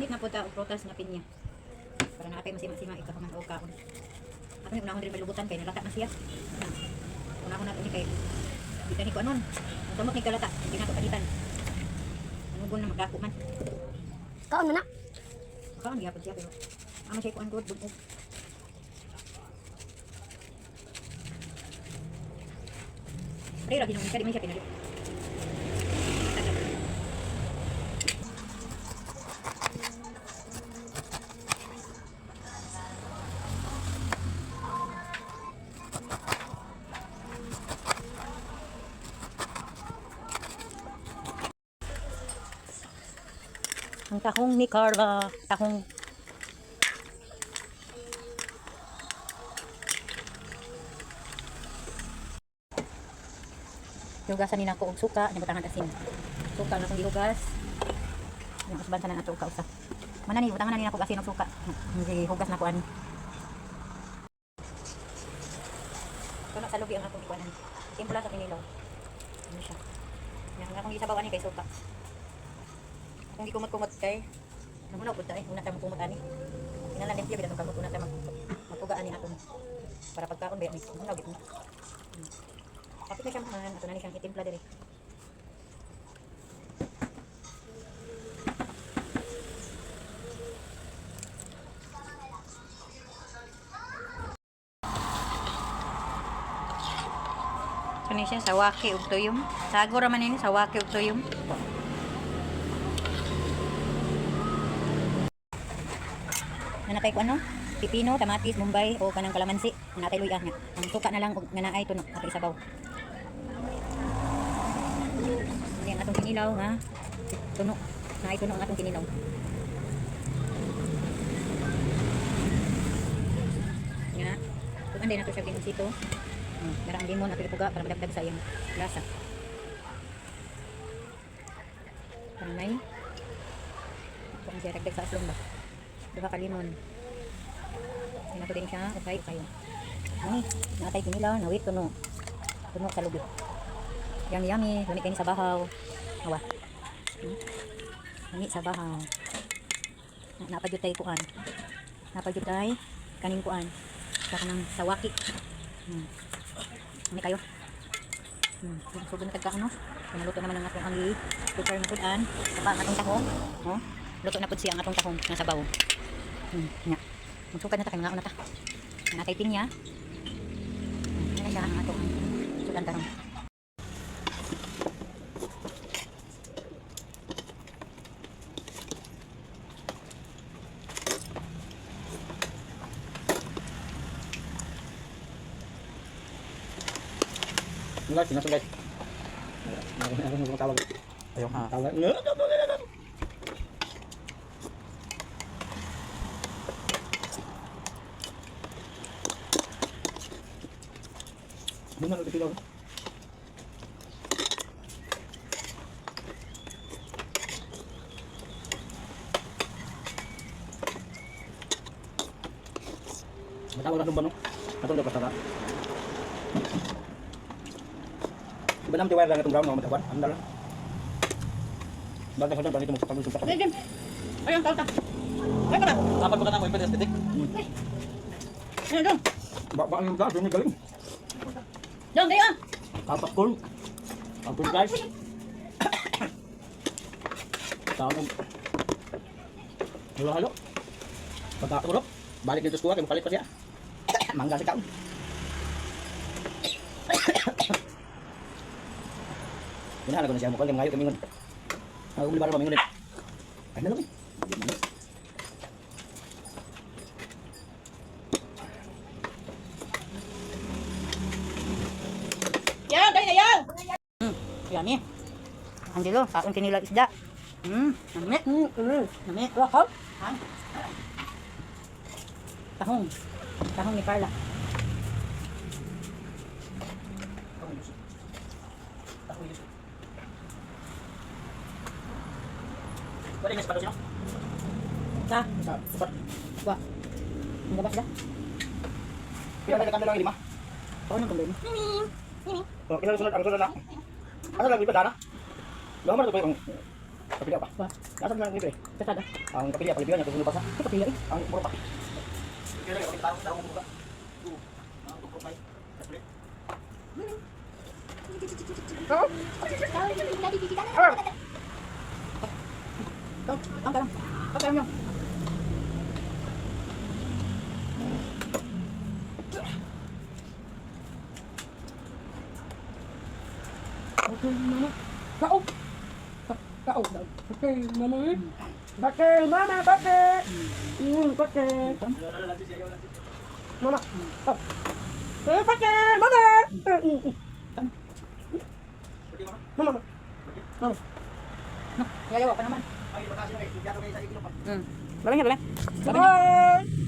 Magpalit na po ta og prutas nga pinya. Para naa kay masima-sima ikahuman og kaon. Ako ni unahon diri palubutan kay nalata na siya. Na. Unahon na ni kay di kani ko anon. Ang samot ni kalata, hindi na to palitan. Anugon na magdako man. Kaon man na. Kaon gihapon siya pero ama siya kuan gud bugog. Pre ra ginuon siya, di man siya pinalit. Ang tahong ni Carla, tahong. Hugasan ni nako og suka, nibutangan asin. Suka na akong gihugas. Yang usban sa na ato kausa. Mana ni butangan na ni nako og asin og suka. Gihugas na ko ani. Kuno sa lubi ang akong ikuan ani. Timpla sa kinilaw. Ano siya? Yang akong gisabaw ani kay suka. Akong gikumot-kumot kay Namuna pud ta eh, una ta magkumot ani. Kinahanglan limpyo bitaw kamot una ta magpuga ani atong para pagkaon ba ni. Muna gid ni. Kapit na siya man, ato na ni siyang itimpla diri. Kani siya sawaki ug tuyom. Sago ra man ini sawaki ug tuyom. Nanakay ko ano? Pipino, kamatis, Mumbai o kanang kalamansi. Natay luya nga. Ang suka na lang og nga naay tuno ato isabaw. Yan atong kinilaw ha. Tuno. Naay tuno ang atong kinilaw. Nga. Kung anday nato siya ginsito. Dara ang limon ato ipuga para madagdag sa iyang lasa. Parang may kung siya dagdag sa aslong ba. Duha ka limon. Yan ako din siya. Okay. Ay, natay kinilaw, nawit tuno. Tuno sa lubi. Yummy, yummy. Lami kayo sa bahaw. Awa. Lami sa bahaw. Napagyutay kuan. Napagyutay kaning kuan. Sa kanang sawaki. Lami kayo. Sugod na tagka ano. Naluto naman ang atong ang prepare na pudan. Saka ang atong tahong. Oh, luto na pud siya ang atong tahong nga sabaw. Nya. Magsukad na ta kay mga una ta. Natay pinya. Ano siya ang atong sudan karon. Guys, sinasun guys. Ako nang tawag. Ayaw ha. Tawag. Ano na ito? Matawag na itong banong. Atong dapat tara. Iba naman tiwala lang itong brown, no? Matawan. Ang dala. Bagay sa dyan, dito magpapagod sa Ay, ang tawta. Ay, para. Dapat ba ka na mo ipad aesthetic? Ayun, dong. Ba ba ang dala, yung galing. Dong, kayo ah. Tapak corn. Tapos guys. Tawag. Halo halo. Pagkaurop, balik dito sa kuha kay mukalit pa siya. Mangga sa kaon. Ginahala ko na siya mukha kay ngayo kami ngon. Ako libara pa mingon. Ay na lang. Eh. Yan, dali na yan. Yummy. Angelo, kaon kinilaw isda. Nami. Nami. Wakaw. Ha? Tahong. Tahong ni Carla. Pwede nga sa patos, no? Sa? Sa sukat. Wa. Ang gabas da. Pila na kami lang lima. Ako nang kumbin. Oh, kila sunod ang sunod na. Ano lang iba dana? Lama na to ang Kapilya pa. Nasa na dito eh. Kasada. Ang kapilya, palibigan niya, kung pa sa. Ito kapila eh. Ang puro pa. Ito, ang kalang. Ang kalang yun. Okay, mama. Kao. Kao. Okay, mama. Bakit, mama, bakit? Bakit? Mama. Oh. Eh, bakit, mama? Eh, Mama. Mama. No, yayaw pa naman. Balang niya, balang. Bye.